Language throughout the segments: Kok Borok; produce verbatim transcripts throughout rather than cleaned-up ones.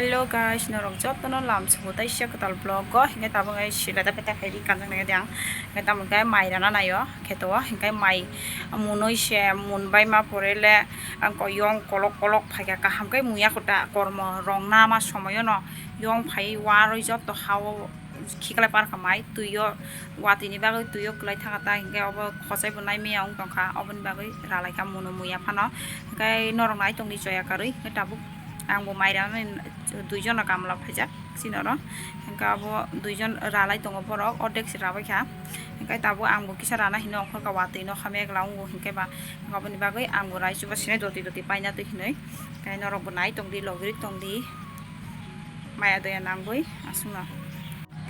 Hello guys, norok jotono lamsogo tei siyah kwtal vlog o, hinkhe tabuk nai sila ta peta khaidi kanjak nai de ang, hinkhe tamo khe mai rana naio kheto o, hinkhe mai munoi se munbai ma pore le ang ko yong kolok kolok phaikha, kaham khe muya kho ta kormo rong nama somoyo no yong phai waroi joto hao khiklai parkha mai twi o watwi ni bagwi twi o kwlai thangkha ta hinkhe obo khosai bo nai miya wng tongkha oboni bagwi ralaikha muno muya phano hinkhe norok nai tongdi choya karwi hinkhe tabuk. Ang bo mai rana duijon no kamla phaijak chini oro. Hinkhe abo duijon ralai tongo borok, ordek se rabai kha. Hinkhe tabuk ang bo kisa rana hino ongkhorkha watwi nokha megla wngo hinkhe ba aboni bagwi ang bo rai chuba sini doti doti paina twi hinwi. Hinkhe norok bo nai tongdi, logri tongdi, maya doya nangwi aswkno.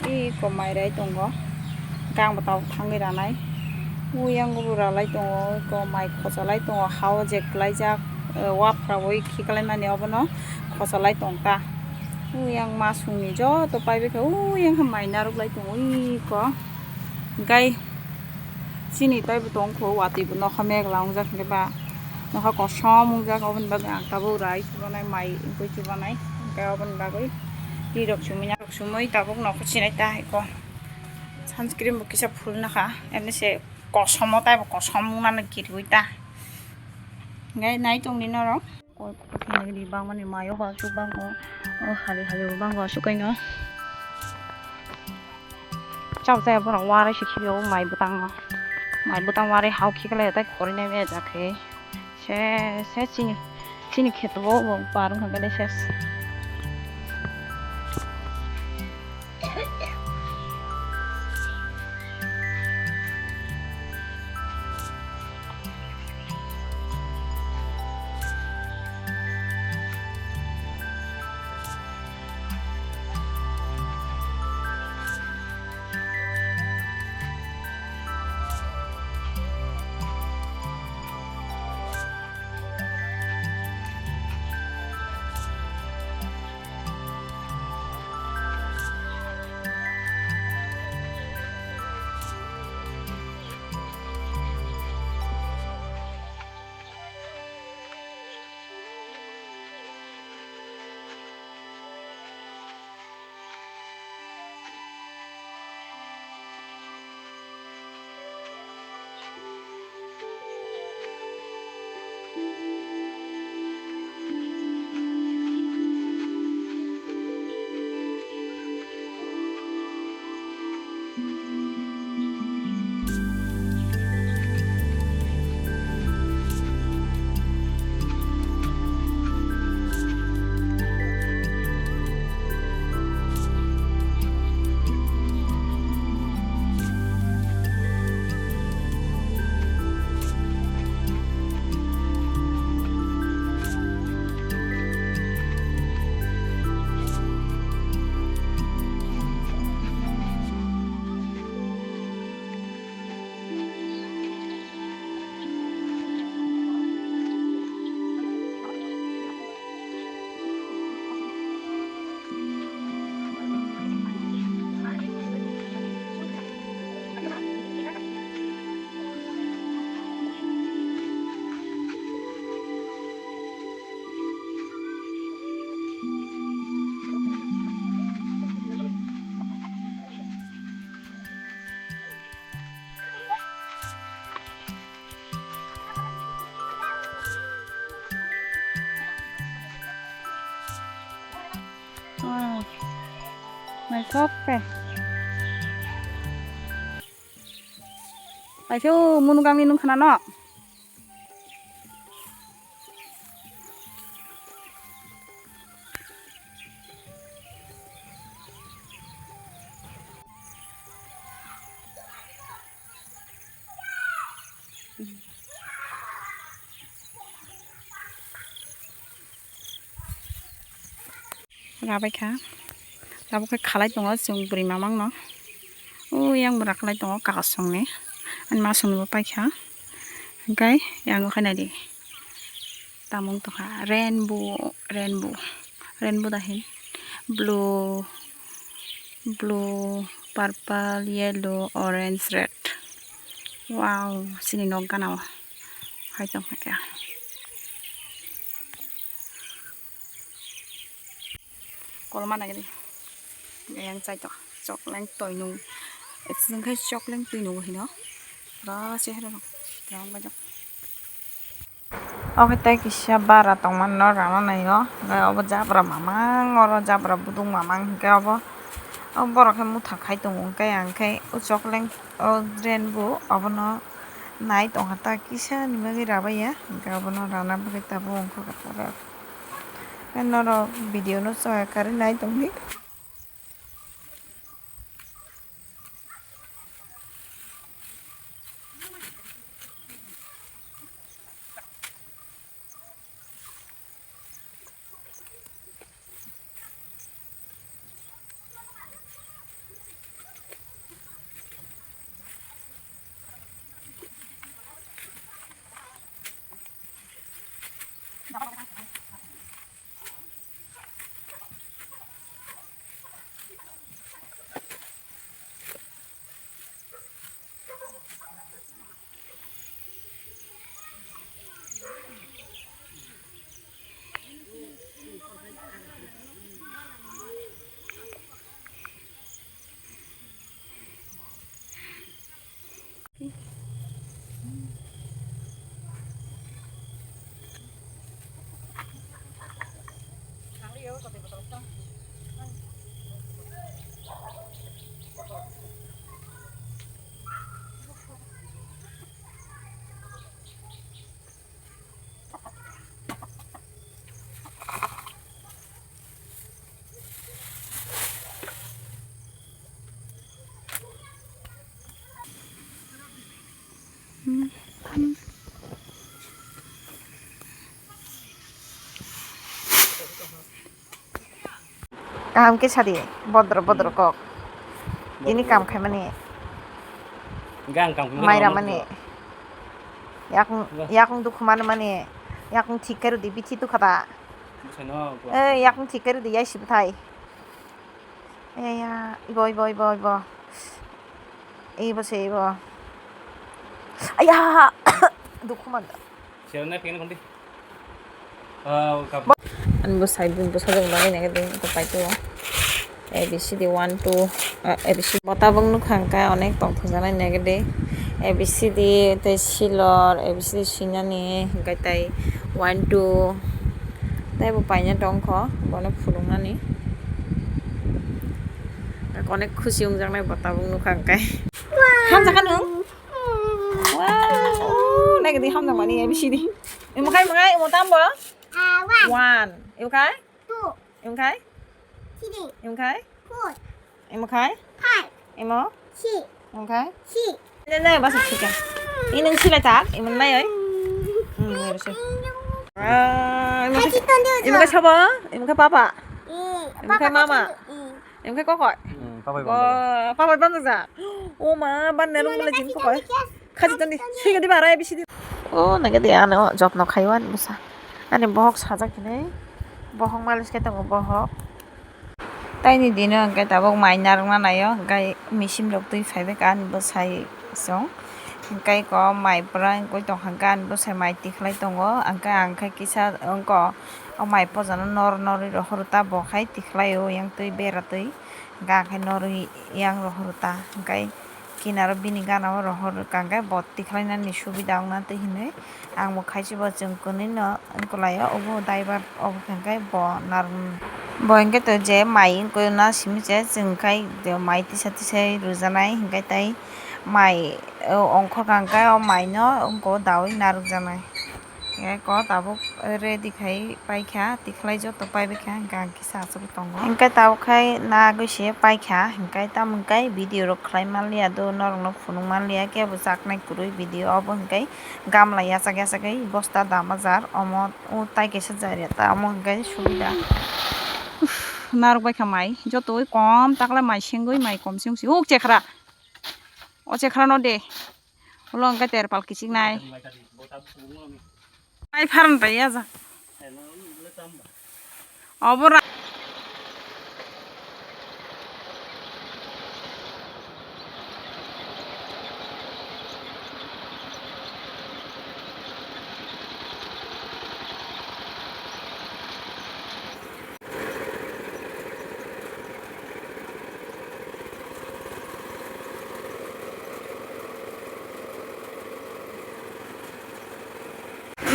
Iko mai rai tongo. Gang bo tabuk thangwi ranai. Uyang bo ralai tongo, iko mai khochalai tongo, hao je kwlaijak, eh, waphra bai khiklaimani obono khochalai tongkha. Uyang masungni joto paibaikha, uyang khe mai naruklai tongo, iko. Gai. Chini taibo tongkho, watwi bo nokha megla wngjak hinkhe ba nokha kosom wngjak, oboni bagwi ang tabuk rai chubanai, mai wngwi chubanai, hinkhe oboni bagwi rirok chumui narok chumui tabuk nokha sinai ta iko sunscreen bo kisa phulnakha, emni se kosom o taibo kosom wngnani kiriwi ta, hinkhe nai tongdi norok. Koi koi khe nagdi bangmani mayo ba aswk bango, o hali hali bo bango aswk kaino. Chao chaya borok warai se khibi o mai bwtang no, mai bwtang warai hao khiklai tei khori nai maya ja khe se se chini chini kheto bo bo par wngkha khe ses. Wow. Naithok khe. Paisuk munukangni nung khana no. Rabai kha. Tabuk khe khalai tongo chwng bwrwi mamang no. O yang bwra khalai tongo kosong ni. Ani masung ni bo paikha. Hwnkhe yang khe naidi. Tamung tongkha rainbow, rainbow, rainbow da hin. Blue, blue, purple, yellow, orange, red. Wow, chini nok gana o hai tongkha khe. Kolma nagini. Yang chai to. Chokleng toinung. It's khai chokleng toinung hino. Pura chehra rok. Yang bajak. Oke, tei kisa bara tongmani no rana naio. Hingke obo jabra mamang, oro jabra budung mamang hingke obo. O borok khe motha khai tongo, hingke ang khe o chokleng o drain bo obono nai tongkha ta kisa ni bagwi rabaiya, hingke obono rana bagwi tabuk wngkha khe norok video no chaya karwi nai tongdi. Kaham khe sadi, bodro bodro kok. Tini kam khaimani. Hingke ang kam khaimani. Mai ramani. Yakung, yakung dukhu manmani. Yakung thik khe rwdi, bithi tukha da. Eh, yakung thik khe rwdi, yai sibwthai. Eh, ya, ibo, ibo, ibo, ibo. Ibo se, ibo. Aya! Dukhu man. Ani bwsai bini bwsajwk bagwi nai khe tei paito A B C D one two, ah, A B C D bo tabuk nukha hwnkhe onek tongthokjaknai nai khe de A B C D tei silor A B C D swinani hwnkhe tei one two tei bo paina tongkho bono phunuknani onek khusi wngjaknai bo tabuk nukha hwnkhe. Hamjakha nwng? Wow. Naikhe di hamjakmani A B C D. Imo khai, imo khai, imo tam bo? Ah, one. One. Imo khai? Two. Imo khai? Three. Imo khai? Four. Imo khai? Five. Imo? Six. Imo khai? Six. Ne, ne, basa sika. Ini nung silai tak? Imo nai oi. Hmm, ini sih. Ah, imo khai. Imo khai sabo? Imo khai papa? Imo khai mama? Imo khai kokoi? Hmm, papa. Papa bang ja. O ma, ban ne rung bela jin kokoi. Khaji toni, sui gadi bara A B C D. O nage de ano jotno khaiwan busa. Ani bohok sajak hinui. Bohok malis khe tongo bohok. Taini dino hwnkhe tabuk mai narwkna naio, hwnkhe misim rok twi phaibai kha ani bwsai song. Hwnkhe ko mai pura wngwi tongkha hwnkhe ani bwsai mai tikhlai tongo, hwnkhe ang khe kisa wngko o mai pojano nor norwi rohor ta bo khai tikhlaio yang twi bera twi, hwnkhe ang khe norwi yang rohor ta, hwnkhe kinaro bini gana o rohor rwkha hwnkhe bo tikhlainani subida wngna twi hinwi. Ang bo khaisibo chwng kwnwi no wngkulaio, obo driver obo hwnkhe bo narwk, bo hwnkhe to je mai wngkhe na simi se chwng khai mai tisa tisai rwjanai hwnkhe tei mai ongkhorkha hwnkhe o mai no wngkha o daui narwkjaknai. Hwnkhe ko tabuk ready khai paikha, tikhlai joto paibaikha hwnkhe ang kisa achugwi tongo. Hwnkhe tabuk khai nagwi se paikha, hwnkhe tamo hwnkhe video rok khlai manliya do, norokno phunuk manliya kebo chaknai kwrwi video obo hwnkhe. Gamla yachak yachagwi bosta damajar omo o tai kaisa jari ta omo hwnkhe subida. Uff, narwk baikha mai jotoi kom takla mai sengwi mai kom sengsi uk chekhra o chekhra no de ulo hwnkhe terpal kichik nai. Ai pharang pai ya ja. Obo ra-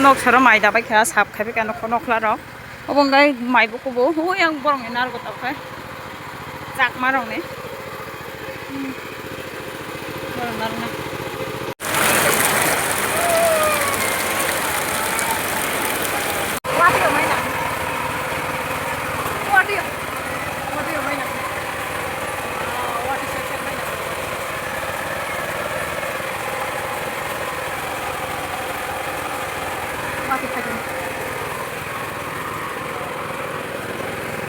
Nok saro mai dabai kha, sap khai kha nokla rok. Obo wngkha mai bukubu, hui yang borok ni narwk tong khe. Chakma rok ni. Hmm. Borok narwk na.